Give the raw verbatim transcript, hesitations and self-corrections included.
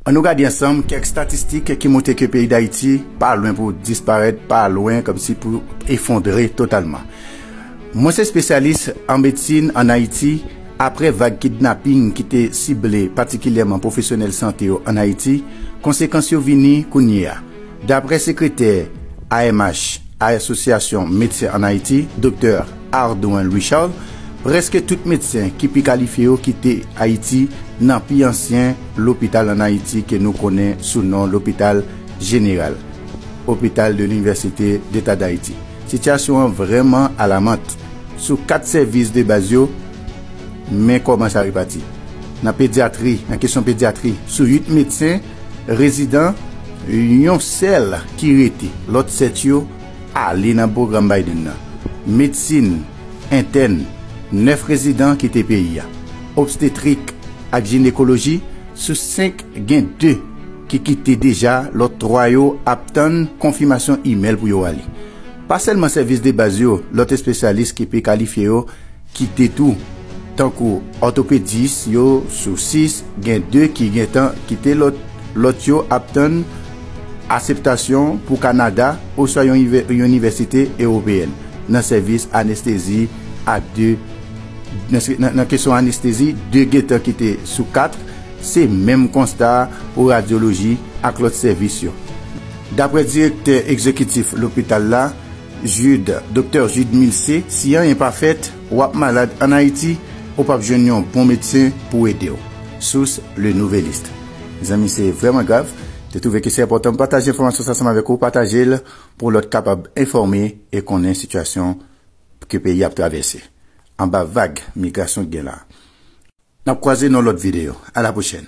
Ann nou gade ansanm kèk statistik ki montre ke peyi Dayiti pa lwen pou disparèt, pa lwen kòmsi pou efondre totalman. Mwens espesyalis an medsin ann Ayiti, apre vag kidnaping ki te sible patikilyèman pwofesyonèl sante yo ann Ayiti, konsekans yo vini kounye a. Daprè sekretè A M H, Asosyasyon Medsen ann Ayiti, Doktè Ardouin Louis Charles, prèske tout medsen ki pi kalifye yo kite Ayiti nan pi ansyen lopital ann Ayiti ke nou konnen sou non Lopital Jeneral, Hôpital de l'Université d'État d'Haïti. Sitiyasyon an vrèman alamant. Sou kat sèvis de baz yo, men kòman sa repati. Nan pedyatri, nan kesyon pedyatri, sou uit medsen rezidan, yon sèl ki rete, lòt sèt yo ale nan pwogram Biden nan. Medsin entèn, nèf rezidan kite peyi a. Obstetrik ak jinekoloji, sou senk, gen de ki kite deja, lòt twa yo ap tann konfimasyon imèl pou yo ale. Pa sèlman sèvis de baz yo, lòt espesyalis ki pi kalifye yo kite tou. Tankou òtopedis yo, sou sis, gen de ki gentan kite, lòt, lòt yo ap tann aseptasyon pou Kanada oswa yon, yon inivèsite ewopeyèn. Nan sèvis anestezi a de, nan, nan, nan kesyon anestezi, de gentan kite sou kat, se menm konsta pou radyoloji ak lòt sèvis yo. Daprè direktè egzekitif lopital la, Jude, Doktè Jude Milcé, si anyen pa fèt, w ap malad ann Ayiti, ou p ap jwenn yon bon medsen pou ede w. Sous, Le Nouvelliste. Mezanmi, se vrèman grav. Te twouve ke se enpòtan pou pataje enfòmasyon sa ansanm avèk ou, pataje l pou lòt kapab enfòme e konnen sitiyasyon ke peyi ap travèse. Anba vag migrasyon k gen la. N ap kwaze nan lòt videyo. A la pwochèn.